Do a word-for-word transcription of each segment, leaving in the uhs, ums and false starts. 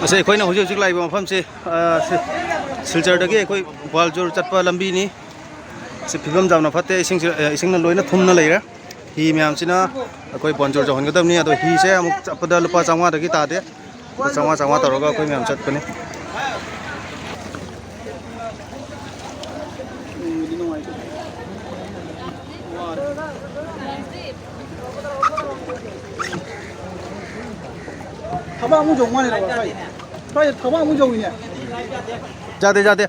ꯑꯁꯤ ꯑꯩꯈꯣꯏꯅ ꯍꯧꯖꯤꯛ ꯍꯧꯖꯤꯛ ꯂꯥꯛꯏꯕ ꯃꯐꯝꯁꯤ, ꯑ, ꯁꯤ-, ꯁꯤꯜꯆꯔꯗꯒꯤ ꯑꯩꯈꯣꯏ ꯒ꯭ꯋꯥꯜꯖꯣꯔ ꯆꯠꯄ ꯂꯝꯕꯤꯅꯤ꯫ ꯁꯤ ꯐꯤꯕꯝ ꯌꯥꯝꯅ ꯐꯠꯇꯦ, ꯏꯁꯤꯡꯁꯤ, ꯑ, ꯏꯁꯤꯡꯅ ꯂꯣꯏꯅ ꯊꯨꯝꯅ ꯂꯩꯔꯦ꯫ ꯍꯤ ꯃꯌꯥꯝꯁꯤꯅ ꯑꯩꯈꯣꯏ ꯒ꯭ꯋꯥꯜꯖꯣꯔ ꯌꯧꯍꯟꯒꯗꯕꯅꯤ, ꯑꯗꯣ ꯍꯤꯁꯦ ꯑꯃꯨꯛ ꯆꯠꯄꯗ ꯂꯨꯄꯥ ꯆꯥꯝꯃꯉꯥꯗꯒꯤ ꯇꯥꯗꯦ꯫ ꯂꯨꯄꯥ ꯆꯥꯝꯃꯉꯥ, ꯆꯥꯝꯃꯉꯥ ꯇꯧꯔꯒ ꯑꯩꯈꯣꯏ ꯃꯌꯥꯝ ꯆꯠꯄꯅꯤ꯫ ꯊꯕꯛ ꯑꯃꯨꯛ ꯌꯧ ꯃꯥꯜꯂꯦ, ꯁ꯭ꯋꯥꯏ꯫ ꯁ꯭ꯋꯥꯏꯗ ꯊꯕꯛ ꯑꯃꯨꯛ ꯌꯧꯏꯅꯦ꯫ ꯌꯥꯗꯦ, ꯌꯥꯗꯦ꯫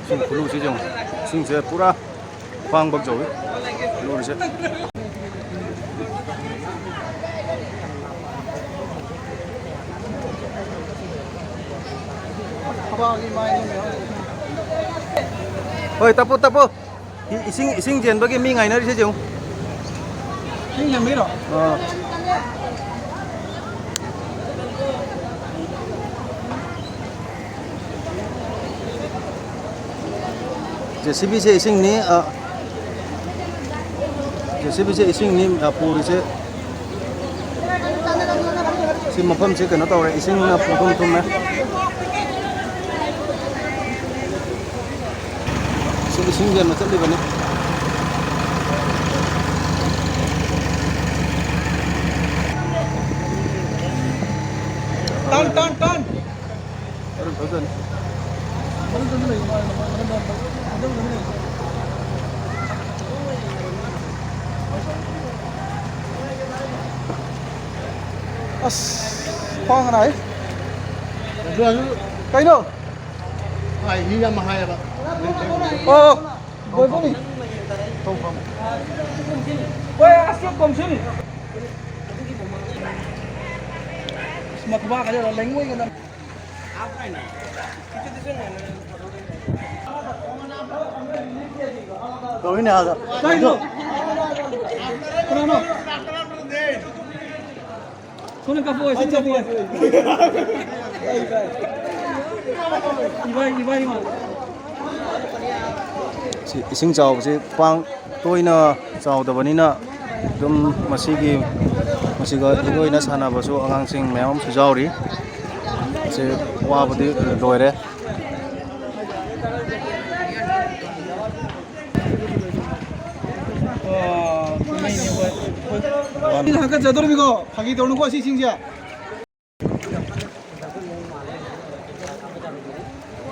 ꯏꯁꯤꯡ ꯈꯨꯂꯨꯁꯤ ꯌꯦꯡꯉꯨ꯫ ꯏꯁꯤꯡꯁꯦ ꯄꯨꯔꯥ ꯈ꯭ꯋꯥꯡꯕꯛ ꯌꯧꯏ ꯈꯨꯂꯨꯁꯦ꯫ ꯍꯣꯏ, ꯇꯞꯄꯨ, ꯇꯞꯄꯨ꯫ ꯏ-, ꯏꯁꯤꯡ, ꯏꯁꯤꯡ ꯆꯦꯟꯕꯒꯤ ꯃꯤ ꯉꯥꯏꯅꯔꯤꯁꯦ ꯌꯦꯡꯉꯨ꯫ ꯏꯁꯤꯡ ꯆꯦꯟꯕꯒꯤꯔꯣ? ꯑꯥ꯫ ꯖꯦ ꯁꯤ ꯕꯤꯁꯦ ꯏꯁꯤꯡꯅꯤ, ꯑ, ꯖꯦ ꯁꯤ ꯕꯤꯁꯦ ꯏꯁꯤꯡꯅꯤ, ꯑ, ꯄꯨꯔꯤꯁꯦ꯫ ꯁꯤ ꯃꯐꯝꯁꯤ ꯀꯩꯅꯣ ꯇꯧꯔꯦ, ꯏꯁꯤꯡꯅ ꯄꯨꯡꯊꯨꯝ ꯊꯨꯝꯃꯦ꯫ ꯁꯤ ꯏꯁꯤꯡ ꯌꯦꯟꯕ ꯆꯠꯂꯤꯕꯅꯤ꯫ ꯇꯥꯟ, ꯇꯥꯟ, ꯇꯥꯟ꯫ ꯑꯁ, ꯈ꯭ꯋꯥꯡ ꯅꯥꯏ꯫ ꯀꯩꯅꯣ? ꯍꯥꯏ, ꯃꯤ ꯌꯥꯝ ꯍꯥꯏꯌꯦꯕ꯫ ꯑꯣ, ꯕꯣꯏꯕꯨꯡ꯫ ꯍꯣꯏ, ꯑꯁ, ꯀꯣꯝꯁꯤꯜ꯫ ꯑꯁ, ꯃꯈꯨꯕꯥꯛ ꯀꯩꯗꯧꯔ ꯂꯩꯉꯣꯏꯒ ꯅꯝ-, ꯇꯧꯔꯤꯅꯦ ꯑꯥꯗ꯫ ꯀꯩꯅꯣ? ꯀꯅꯥꯅꯣ? ꯁꯣꯝꯗ ꯀꯥꯞꯄꯛꯑꯣ, ꯁꯤ ꯆꯠꯂꯤꯒꯦ꯫ ꯁꯤ ꯏꯁꯤꯡ ꯆꯥꯎꯕꯁꯤ ꯄꯥꯡ ꯇꯣꯏꯅ ꯆꯥꯎꯗꯕꯅꯤꯅ ꯑꯗꯨꯝ ꯃꯁꯤꯒꯤ, ꯃꯁꯤꯒ ꯏꯔꯣꯏꯅ ꯁꯥꯟꯅꯕꯁꯨ ꯑꯉꯥꯡꯁꯤꯡ ꯃꯌꯥꯝ ꯑꯃꯁꯨ ꯌꯥꯎꯔꯤ꯫ ꯁꯤ ꯋꯥꯕꯗꯤ ꯂꯣꯏꯔꯦ꯫ ꯍꯥꯀꯠꯆꯗꯧꯔꯤꯕꯤꯀꯣ, ꯐꯥꯒꯤ ꯇꯧꯅꯨꯀꯣ ꯁꯤꯁꯤꯡꯁꯦ꯫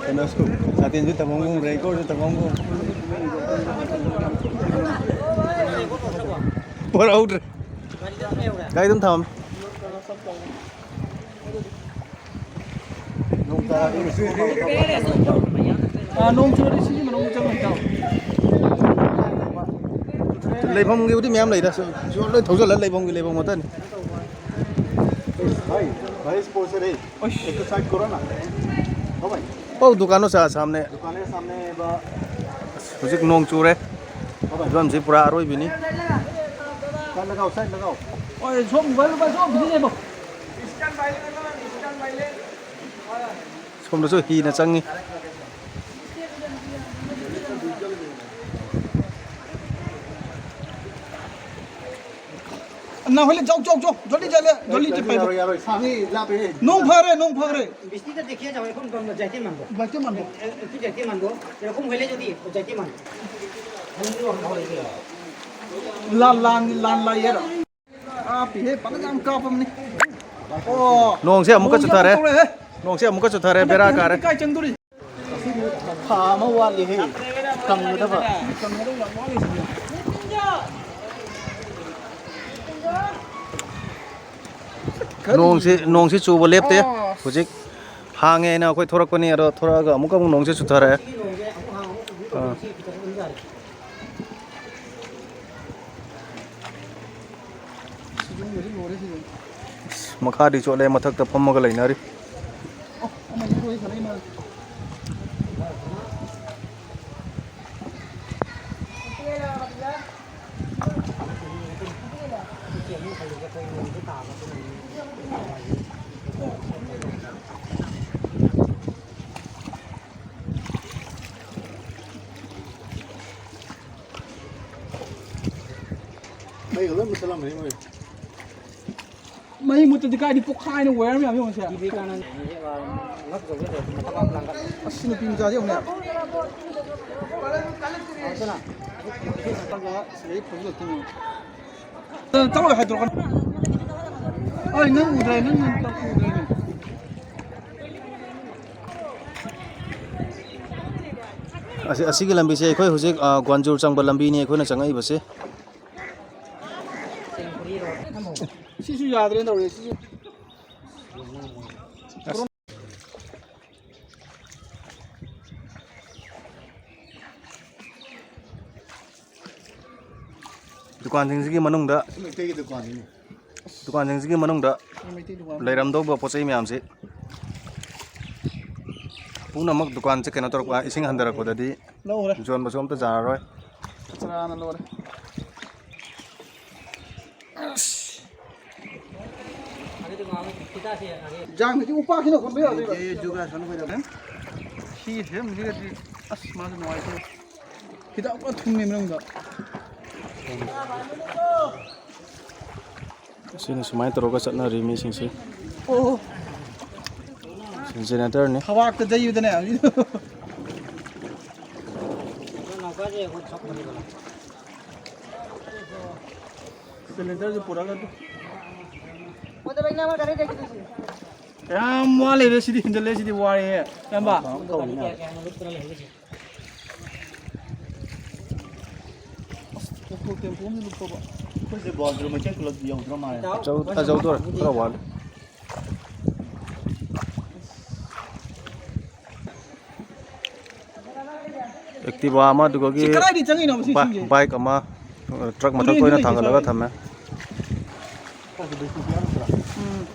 ꯀꯩꯅꯣꯁꯨ, ꯁꯥꯇꯤꯟꯁꯨ ꯊꯝꯃꯝꯒꯨꯝ, ꯔꯦꯟꯀꯣꯠꯁꯨ ꯊꯝꯃꯝꯒꯨꯝ꯫ ꯄꯣꯔꯛꯍꯧꯗ꯭ꯔꯦ꯫ ꯒꯥꯔꯤ ꯑꯗꯨꯝ ꯊꯝꯃꯝꯃꯦ꯫ ꯅꯣꯡ ꯇꯥꯔꯛꯑꯗꯤ ꯀꯩꯁꯨ ꯑꯥ, ꯅꯣꯡ ꯆꯨꯔꯗꯤ ꯁꯤꯒꯤ ꯃꯅꯨꯡꯗ ꯆꯪꯉꯣꯏ, ꯏꯇꯥꯎ꯫ ꯂꯩꯐꯝꯒꯤꯕꯨꯗꯤ ꯃꯌꯥꯝ ꯂꯩꯗ, ꯁꯨ-, ꯁꯨ-, ꯂꯣꯏ ꯊꯧꯖꯤꯜꯂ ꯂꯩꯐꯝꯒꯤ ꯂꯩꯐꯝ ꯉꯥꯛꯇꯅꯤ꯫ भाई, भाई, स्पोर्ट्स है रे। एक तो साइड करो ना। ओ भाई। ओ, दुकानों से सामने। दुकान है सामने बा-। ꯍꯧꯖꯤꯛ ꯅꯣꯡ ꯆꯨꯔꯦ꯫ ꯐꯤꯕꯝꯁꯤ ꯄꯨꯔꯥ ꯑꯔꯣꯏꯕꯤꯅꯤ꯫ साइड लगाओ, साइड लगाओ। ओए, ꯁꯣꯝ ꯃꯣꯕꯥꯏꯜ, ꯃꯣꯕꯥꯏꯜ, ꯁꯣꯝ ꯕꯤꯖꯤ ꯂꯩꯕꯣ꯫ ꯁꯣꯝꯗꯁꯨ ꯍꯤꯅ ꯆꯪꯉꯤ꯫ ना होले जाओ, जाओ, जाओ, जल्दी चले, जल्दी चले। यार, यार, सामने लापे। नोंग फारे, नोंग फारे। बिस्ती तो देखिए जाओ, এখন কম যাইতে মানবো। যাইতে মানবো। এ, একটু যাইতে মানবো। এরকম হইলে যদি যাইতে মানবো। ला, ला, ला, ला, ये रहा। ꯀꯥꯞꯄꯤꯍꯦ, ꯐꯖꯅ ꯌꯥꯝ ꯀꯥꯞꯄꯕꯅꯤ꯫ ꯑꯣ, ꯅꯣꯡꯁꯦ ꯑꯃꯨꯛꯀ ꯅꯣꯡꯁꯦ ꯆꯨꯊꯔꯦ꯫ ꯑꯃꯨꯛ ꯇꯧꯔꯛꯑꯦꯍꯦ꯫ ꯅꯣꯡꯁꯦ ꯑꯃꯨꯛꯀ ꯆꯨꯊꯔꯦ, ꯍꯟꯗꯛꯇꯤ ꯕꯦꯔꯥ ꯀꯥꯔꯦ꯫ ꯀꯥꯏ ꯆꯪꯗꯣꯔꯤ? ꯊꯥ ꯑꯃ ꯋꯥꯠꯂꯤꯍꯦ, ꯀꯪꯒꯗꯕ꯫ ꯅꯣꯡꯁꯤ, ꯅꯣꯡꯁꯤ ꯆꯨꯕ ꯂꯦꯞꯇꯦ꯫ ꯑꯣ꯫ ꯍꯧꯖꯤꯛ ꯍꯥꯡꯉꯦꯅ ꯑꯩꯈꯣꯏ ꯊꯣꯔꯛꯄꯅꯤ, ꯑꯗꯣ ꯊꯣꯔꯛꯑꯒ ꯑꯃꯨꯛꯀ ꯑꯃꯨꯛ ꯅꯣꯡꯁꯤ ꯆꯨꯊꯔꯛꯑꯦ꯫ ꯑꯥ꯫ ꯑꯁ, ꯃꯈꯥꯗꯤ ꯆꯣꯠꯂꯦ, ꯃꯊꯛꯇ ꯐꯝꯃꯒ ꯂꯩꯅꯔꯤ꯫ ꯃꯩ ꯃꯨꯠꯇꯗꯤ ꯀꯥꯏꯗꯤ ꯄꯣꯛꯈꯥꯏꯅ ꯋꯥꯌꯔ ꯃꯌꯥꯝ ꯌꯦꯡꯉꯨꯁꯦ꯫ ꯑꯁ, ꯅꯨꯄꯤ ꯃꯆꯥꯗꯤ ꯌꯦꯡꯉꯨꯅꯦ꯫ ꯁꯤꯗꯩ ꯐꯨꯜ ꯂꯥꯛꯇꯣꯏꯅꯦ꯫ ꯆꯠꯂꯣ ꯍꯥꯏꯗꯣꯔꯛꯀꯅꯨ꯫ ꯑꯩ ꯅꯪ ꯎꯗ꯭ꯔꯦ, ꯅꯪ ꯎꯗ꯭ꯔꯦ꯫ ꯑꯁꯤ, ꯑꯁꯤꯒꯤ ꯂꯝꯕꯤꯁꯦ ꯑꯩꯈꯣꯏ ꯍꯧꯖꯤꯛ, ꯑ, ꯒ꯭ꯋꯥꯟꯖꯨꯔ ꯆꯪꯕ ꯂꯝꯕꯤꯅꯤ ꯑꯩꯈꯣꯏꯅ ꯆꯪꯉꯛꯏꯕꯁꯦ꯫ ꯁꯤꯁꯨ ꯌꯥꯗ꯭ꯔꯦꯅ ꯇꯧꯔꯦ, ꯁꯤꯁꯨ꯫ ꯗꯨꯀꯥꯟꯁꯤꯡꯁꯤꯒꯤ ꯃꯅꯨꯡꯗ, ꯃꯩꯇꯩꯒꯤ ꯗꯨꯀꯥꯟꯅꯤꯅꯦ꯫ ꯗꯨꯀꯥꯟꯁꯤꯡꯁꯤꯒꯤ ꯃꯅꯨꯡꯗ ꯃꯩꯇꯩ ꯗꯨꯀꯥꯟ꯫ ꯂꯩꯔꯝꯗꯧꯕ ꯄꯣꯠ ꯆꯩ ꯃꯌꯥꯝꯁꯤ ꯄꯨꯝꯅꯃꯛ ꯗꯨꯀꯥꯟꯁꯦ ꯀꯩꯅꯣ ꯇꯧꯔꯛꯄ, ꯏꯁꯤꯡ ꯍꯟꯊꯔꯛꯄꯗꯗꯤ ꯂꯧꯔꯦ꯫ ꯌꯣꯟꯕꯁꯨ ꯑꯝꯇ ꯌꯥꯔꯔꯣꯏ꯫ ꯆꯔꯥꯅ ꯂꯣꯏꯔꯦ꯫ ꯏꯟꯖꯥꯡꯁꯤꯗꯤ ꯎꯄꯥꯛꯁꯤꯅ ꯍꯣꯟꯕ ꯌꯥꯗꯣꯏꯕ꯫ ꯁꯤ ꯁꯦꯝꯕꯁꯤꯒꯗꯤ ꯑꯁ ꯃꯥꯁꯨ ꯅꯨꯡꯉꯥꯏꯇꯦ꯫ ꯍꯤꯗꯥꯛ ꯄꯨꯔꯥ ꯊꯨꯝꯃꯤ ꯃꯅꯨꯡꯗ꯫ ꯑꯁꯤꯅ ꯁꯨꯃꯥꯏꯅ ꯇꯧꯔꯒ ꯆꯠꯅꯔꯤ ꯃꯤꯁꯤꯡꯁꯤ꯫ ꯑꯣ꯫ ꯖꯦꯅꯦꯔꯦꯇꯔꯅꯤ꯫ ꯊꯕꯥꯛꯇ ꯌꯩꯕꯗꯅꯦ꯫ ꯁꯤꯂꯤꯟꯗꯔꯁꯨ ꯄꯨꯔꯛꯑꯒ ꯑꯗꯨ꯫ ꯌꯥꯝ ꯋꯥꯠꯂꯦꯗ ꯁꯤꯗꯤ, ꯍꯦꯟꯖꯜꯂꯦ ꯁꯤꯗꯤ, ꯋꯥꯔꯦꯍꯦ ꯏꯌꯥꯝꯕ꯫ ꯑꯁ, ꯑꯣꯇꯣ ꯇꯦꯝꯄꯣ ꯑꯃꯗꯤ ꯂꯨꯞꯄꯕ꯫ ꯑꯩꯈꯣꯏꯁꯦ ꯕꯣꯜꯗꯨ ꯃꯩꯇꯩ ꯈꯨꯂꯛ ꯌꯧꯗ꯭ꯔ ꯃꯥꯜꯂꯦ꯫ ꯆꯧ-, ꯑ, ꯌꯧꯗꯣꯔꯦ, ꯈꯔ ꯋꯥꯠꯂꯤ꯫ ꯑꯦꯛꯇꯤꯚꯥ ꯑꯃ, ꯑꯗꯨꯒ ꯁꯤ ꯀꯗꯥꯏꯗꯩ ꯆꯪꯉꯤꯅꯣ ꯁꯤ ꯕꯥꯏ-, ꯏꯁꯤꯡꯁꯦ? ꯕꯥꯏꯛ ꯑꯃ, ꯇ꯭ꯔꯛ ꯃꯊꯛꯇ ꯇꯨꯔꯦꯟꯗꯤ ꯑꯣꯏꯅ ꯂꯩꯇꯦ ꯊꯥꯡꯒꯠꯂꯒ ꯁ꯭ꯋꯥꯏꯗ꯫ ꯊꯝꯃꯦ꯫ ꯎꯝ꯫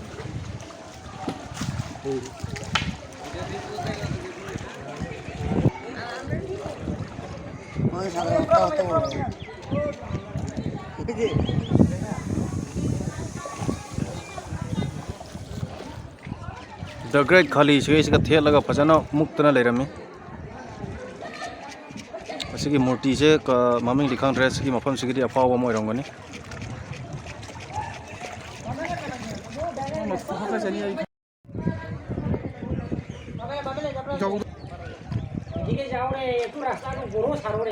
The Great Khali ꯁꯤꯒꯩꯁꯤꯒ ꯊꯦꯠꯂꯒ ꯐꯖꯅ ꯃꯨꯛꯇꯅ ꯂꯩꯔꯝꯃꯤ꯫ ꯑꯁꯤꯒꯤ ꯃꯨꯔꯇꯤꯁꯦ ꯀ-, ꯃꯃꯤꯡꯗꯤ ꯈꯪꯗ꯭ꯔꯦ꯫ ꯁꯤꯒꯤ ꯃꯐꯝꯁꯤꯒꯤꯗꯤ ꯑꯐꯥꯎꯕ ꯑꯃ ꯑꯣꯏꯔꯝꯒꯅꯤ꯫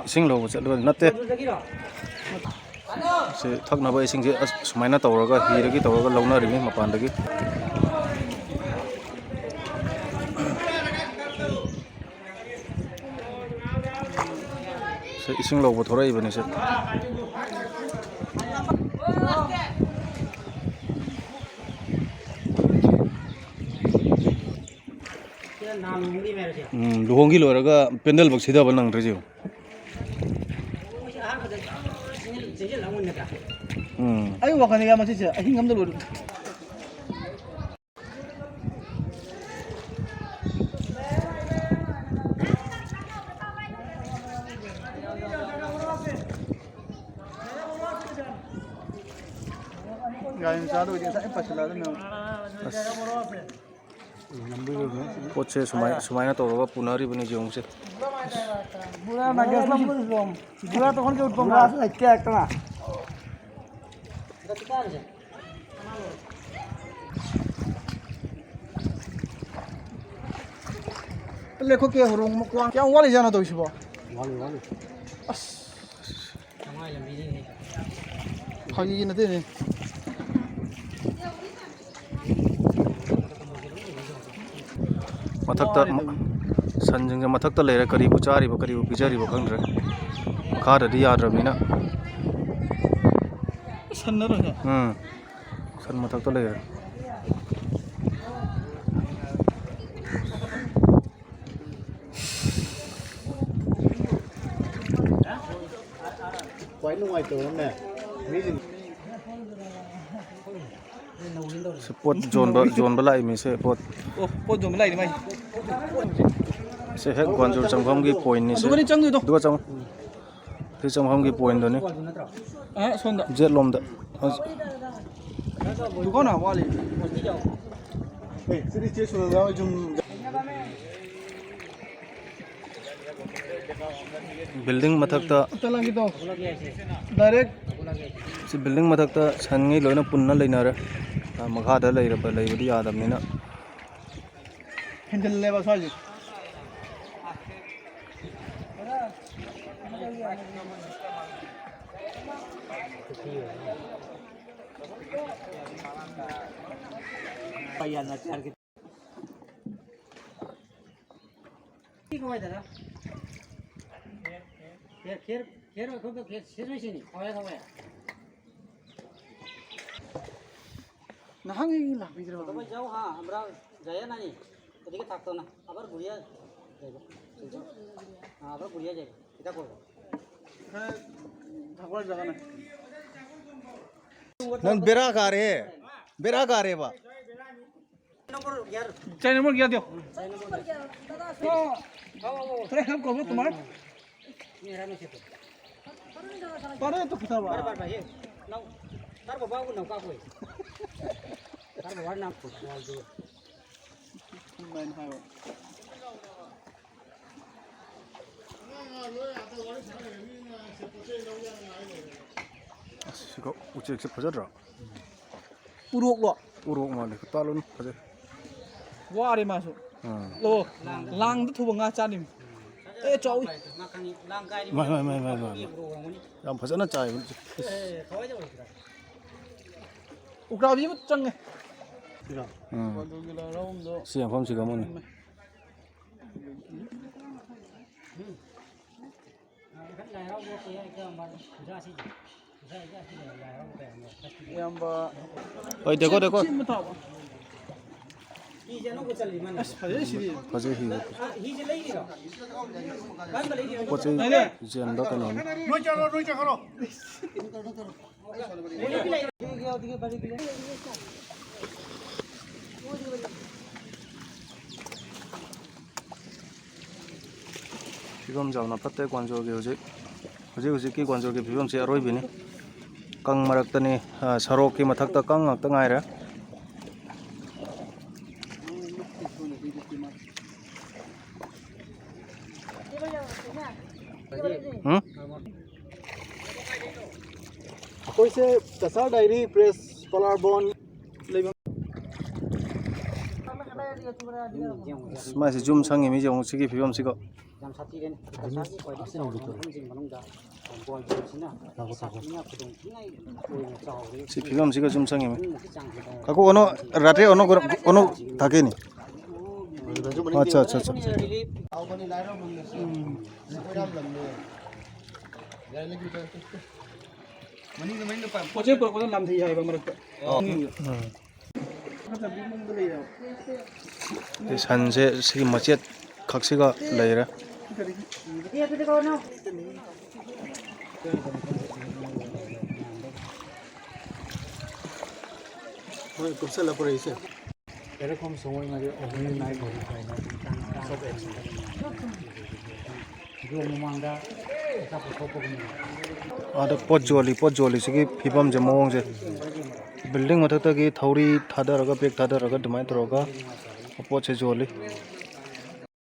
ꯏꯁꯤꯡ ꯂꯧꯕ ꯆꯠꯂꯨꯕ ꯅꯠꯇꯦ꯫ ꯁꯤ ꯊꯛꯅꯕ ꯏꯁꯤꯡꯁꯦ ꯑꯁ ꯁꯨꯃꯥꯏꯅ ꯇꯧꯔꯒ ꯍꯤꯗꯒꯤ ꯇꯧꯔꯒ ꯂꯧꯅꯔꯤꯅꯤ ꯃꯄꯥꯟꯗꯒꯤ꯫ ꯁꯤ ꯏꯁꯤꯡ ꯂꯧꯕ ꯊꯣꯔꯛꯏꯕꯅꯤ ꯁꯦ꯫ ꯎꯝ, ꯂꯨꯍꯣꯡꯒꯤ ꯂꯣꯏꯔꯒ ꯄꯦꯟꯗꯜ ꯐꯥꯎ ꯁꯤꯊꯕ ꯅꯪꯗ꯭ꯔꯤꯁꯦ ꯌꯦꯡꯉꯨ꯫ ꯎꯝ꯫ ꯑꯩ ꯋꯥꯈꯜꯗ ꯌꯥꯝ ꯃꯁꯤꯁꯦ ꯑꯍꯤꯡ ꯑꯃꯗ ꯂꯣꯏꯔꯦ꯫ ꯒꯥꯔꯤ ꯃꯆꯥꯗ ꯑꯣꯏꯗꯤ ꯉꯁꯥꯏ ꯄꯥꯏꯁꯤꯜꯂꯛꯑꯗꯝꯅꯦ꯫ ꯑꯁ꯫ ꯄꯣꯠꯁꯦ ꯁꯨꯃꯥꯏ-, ꯁꯨꯃꯥꯏꯅ ꯇꯧꯔꯒ ꯄꯨꯅꯔꯤꯕꯅꯤ ꯌꯦꯡꯉꯨꯁꯦ꯫ ꯕꯨꯔꯥ ꯅꯥꯒꯦꯁ ꯂꯝ-, ꯕꯨꯔꯥ ꯇꯧꯍꯟꯒꯦ ꯎꯠꯄ ꯃꯥꯜꯂꯦ꯫ ꯕꯨꯔꯥꯁꯨ ꯂꯩꯇꯦ ꯍꯦꯛꯇ꯫ ꯂꯩꯈꯣꯛꯀꯤ ꯍꯣꯔꯣꯡ ꯃꯈꯣꯡ ꯀꯌꯥꯝ ꯋꯥꯠꯂꯤꯖꯥꯠꯅꯣ ꯇꯧꯔꯤꯁꯤꯕꯣ? ꯋꯥꯠꯂꯤ, ꯋꯥꯠꯂꯤ꯫ ꯑꯁ꯫ ꯐꯥꯒꯤ ꯅꯠꯇꯦꯅꯦ꯫ ꯃꯊꯛꯇ ꯃ-, ꯁꯟꯁꯤꯡꯁꯦ ꯃꯊꯛꯇ ꯂꯩꯔꯦ, ꯀꯔꯤꯕꯨ ꯆꯥꯔꯤꯕ, ꯀꯔꯤꯕꯨ ꯄꯤꯖꯔꯤꯕ ꯈꯪꯗ꯭ꯔꯦ꯫ ꯃꯈꯥꯗꯗꯤ ꯌꯥꯗ꯭ꯔꯕꯅꯤꯅ꯫ ꯁꯟ ꯅꯠꯇ꯭ꯔꯣ ꯁꯦ? ꯎꯝ꯫ ꯁꯟ ꯃꯊꯛꯇ ꯂꯩꯔꯦ꯫ ꯈ꯭ꯋꯥꯏ ꯅꯨꯡꯉꯥꯏꯇꯕ ꯑꯃꯅꯦ, ꯃꯤꯁꯤꯡ ꯁꯤ ꯄꯣꯠ ꯌꯣꯟꯕ, ꯌꯣꯟꯕ ꯂꯥꯛꯏ ꯃꯤꯁꯦ ꯄꯣꯠ꯫ ꯑꯣ, ꯄꯣꯠ ꯌꯣꯟꯕ ꯂꯥꯛꯏꯅꯤ ꯃꯥꯏꯁꯦ꯫ ꯁꯤ ꯍꯦꯛ ꯒ꯭ꯋꯥꯟꯖꯨꯔ ꯆꯪꯐꯝꯒꯤ ꯄꯣꯏꯟꯅꯤ ꯁꯦ꯫ ꯑꯗꯨꯒꯅꯤ ꯆꯪꯗꯣꯏꯗꯣ꯫ ꯑꯗꯨꯒ ꯆꯪꯉꯨ꯫ ꯁꯤ ꯆꯪꯐꯝꯒꯤ ꯄꯣꯏꯟꯗꯨꯅꯤ꯫ ꯑꯦ, ꯑꯁꯣꯝꯗ꯫ ꯖꯦꯠ ꯂꯣꯝꯗ꯫ ꯗꯨꯀꯥꯟ ꯋꯥꯠꯂꯤ꯫ ꯑꯦ, ꯁꯤꯗꯤ ꯆꯦ ꯁꯨꯔꯗꯥ ꯍꯣꯏ ꯁꯨꯝ꯫ ꯕꯤꯜꯗꯤꯡ ꯃꯊꯛꯇ꯫ ꯑꯝꯇ ꯂꯥꯡꯒꯦ ꯇꯧ꯫ ꯗꯥꯏꯔꯦꯛ꯫ ꯁꯤ ꯕꯤꯜꯗꯤꯡ ꯃꯊꯛꯇ ꯁꯟꯉꯩ ꯂꯣꯏꯅ ꯄꯨꯟꯅ ꯂꯩꯅꯔꯦ꯫ ꯃꯈꯥꯗ ꯂꯩꯔꯕ, ꯂꯩꯕꯗꯤ ꯌꯥꯗꯕꯅꯤꯅ꯫ ꯍꯦꯟꯖꯜꯂꯦꯕ ꯁ꯭ꯋꯥꯏꯁꯦ꯫ ठीक हो दादा। खेर, खेर, खेर रखो तो खेर, खेर में से नहीं, खवाया, खवाया। ꯅꯍꯥꯟꯒꯤ ꯂꯥꯛꯄꯤꯗ꯭ꯔꯕ? तपाईँ जाऊ, हाँ, हाम्रा जाया नानी। यतिकै थाक्दैन। अब गुडिया जाइबो। हाँ, अब गुडिया जाइबो। किता करबो? ꯈꯔ ꯊꯛꯄ ꯖꯒꯥꯅꯦ꯫ ꯅꯪ ꯕꯦꯔꯥ ꯀꯥꯔꯦ꯫ ꯕꯦꯔꯥ ꯀꯥꯔꯦꯕ꯫ नम्बर ग्यारह। चार नंबर गया दो। चार नंबर गया। हाँ। हाँ, हाँ, हाँ। तेरा हेल्प करो तुम्हारा। मेरा नहीं से तो। अरे तो किताब बार, बार, बार, ये। नौ। तार बाबा को नौका कोई। तार बाबा नाम को बोल दो। मैं नहीं हूँ। ꯑꯁ, ꯁꯤꯒ ꯎꯆꯦꯛꯁꯦ ꯐꯖꯗ꯭ꯔꯣ? ꯎꯔꯣꯛꯂꯣ? ꯎꯔꯣꯛ ꯃꯥꯜꯂꯦ꯫ ꯇꯥꯂꯣꯟ ꯐꯖꯩ꯫ ꯋꯥꯔꯦ ꯃꯥꯁꯨ꯫ ꯑꯥ꯫ ꯑꯣ, ꯂꯥꯡꯗ ꯊꯨꯕ ꯉꯥ ꯆꯥꯅꯤꯡꯉꯤ꯫ ꯑꯦ, ꯆꯥꯎꯏ꯫ ꯃꯥꯏ, ꯃꯥꯏ, ꯃꯥꯏ, ꯃꯥꯏ, ꯃꯥꯏ, ꯃꯥꯏ꯫ ꯌꯥꯝ ꯐꯖꯅ ꯆꯥꯏꯕ ꯍꯧꯖꯤꯛ꯫ ꯎꯀꯥꯕꯤ ꯑꯃ ꯆꯪꯉꯦ꯫ ꯎꯝ꯫ ꯁꯤ ꯃꯐꯝꯁꯤꯒ ꯑꯃꯅꯤ꯫ ꯏꯌꯥꯝꯕ꯫ ꯍꯣꯏ, ꯗꯦꯀꯣ, ꯗꯦꯀꯣ꯫ ꯑꯁ, ꯐꯖꯩ ꯁꯤꯗꯤ꯫ ꯐꯖꯩ ꯁꯤꯗꯤ꯫ ꯄꯣꯠ ꯆꯩ ꯌꯦꯟꯕ ꯀꯩꯅꯣꯅꯤ꯫ ꯐꯤꯕꯝꯁꯦ ꯌꯥꯝꯅ ꯐꯠꯇꯦ ꯒ꯭ꯋꯥꯟꯖꯣꯒꯤ ꯍꯧꯖꯤꯛ꯫ ꯍꯧꯖꯤꯛ ꯍꯧꯖꯤꯛꯀꯤ ꯒ꯭ꯋꯥꯟꯖꯣꯒꯤ ꯐꯤꯕꯝꯁꯦ ꯑꯔꯣꯏꯕꯤꯅꯤ꯫ ꯀꯪ ꯃꯔꯛꯇꯅꯤ, ꯑ, ꯁꯣꯔꯣꯛꯀꯤ ꯃꯊꯛꯇ ꯀꯪ ꯉꯥꯛꯇ ꯉꯥꯏꯔꯦ꯫ ꯎꯝ? ꯑꯩꯈꯣꯏꯁꯦ ꯀꯁꯥꯔ ꯗꯥꯏꯔꯤ ꯄ꯭ꯔꯦꯁ ꯀꯣꯂꯥꯔ ꯕꯣꯟ ꯑꯁ, ꯃꯥꯏꯁꯦ ꯌꯨꯝ ꯁꯪꯉꯤ ꯃꯤꯁꯦ ꯑꯃꯨꯛ ꯁꯤꯒꯤ ꯐꯤꯕꯝꯁꯤꯒ꯫ ꯌꯥꯝ ꯁꯥꯊꯤꯔꯦꯅꯦ꯫ ꯉꯁꯥꯏꯒꯤ ꯈ꯭ꯋꯥꯏꯗꯒꯤ ꯆꯥꯎꯕ ꯃꯐꯝꯁꯤꯡ ꯃꯅꯨꯡꯗ ꯕꯣꯜꯁꯤꯡꯁꯤꯅ ꯁꯥꯊꯤꯅ ꯈꯨꯗꯣꯡ ꯊꯤꯅꯤꯡꯉꯥꯏ ꯑꯣꯏꯅ ꯆꯥꯎꯔꯦ꯫ ꯁꯤ ꯐꯤꯕꯝꯁꯤꯒ ꯌꯨꯝ ꯁꯪꯉꯤ ꯃꯤ꯫ ꯃꯤꯅ ꯁꯤ ꯆꯥꯡꯁꯤꯗ ꯀꯥꯀꯨ, ꯑꯣꯅꯣ, ꯔꯥꯇꯦ, ꯑꯣꯅꯣ, ꯑꯣꯅꯣ ꯊꯥꯀꯦꯅꯤ꯫ ꯑꯠꯆꯥ, ꯑꯠꯆꯥ, ꯑꯠꯆꯥ꯫ ꯔꯤꯂꯤꯐ ꯄꯣꯠ ꯆꯩ ꯄꯨꯔꯛꯄꯗ ꯅꯥꯝꯊꯩ ꯍꯥꯏꯕ ꯃꯔꯛꯇ꯫ ꯎꯝ꯫ ꯁꯟꯁꯦ ꯁꯤꯒꯤ ꯃꯆꯦꯠ ꯈꯛꯁꯤꯒ ꯂꯩꯔꯦ꯫ ꯍꯣꯏ, ꯀꯨꯞꯁꯜꯂ ꯄꯨꯔꯛꯏꯁꯦ꯫ ꯇꯦꯔꯥꯈꯣꯡ ꯁꯪꯒꯣꯏ ꯃꯔꯤ ꯑꯍꯨꯝ ꯅꯥꯏ ꯃꯔꯤ ꯍꯥꯏꯅ ꯁꯣꯛꯑꯦ꯫ ꯌꯣꯡ ꯃꯃꯥꯡꯗ ꯑꯆꯥꯄꯣꯠ ꯊꯣꯛꯄꯒꯨꯝꯅ꯫ ꯑꯥꯗ ꯄꯣꯠ ꯌꯣꯜꯂꯤ, ꯄꯣꯠ ꯌꯣꯜꯂꯤꯁꯤꯒꯤ ꯐꯤꯕꯝꯁꯦ, ꯃꯑꯣꯡꯁꯦ꯫ ꯕꯤꯜꯗꯤꯡ ꯃꯊꯛꯇꯒꯤ ꯊꯧꯔꯤ ꯊꯥꯗꯔꯒ, ꯕꯦꯒ ꯊꯥꯗꯔꯒ ꯑꯗꯨꯃꯥꯏꯅ ꯇꯧꯔꯒ ꯄꯣꯠꯁꯦ ꯌꯣꯜꯂꯤ꯫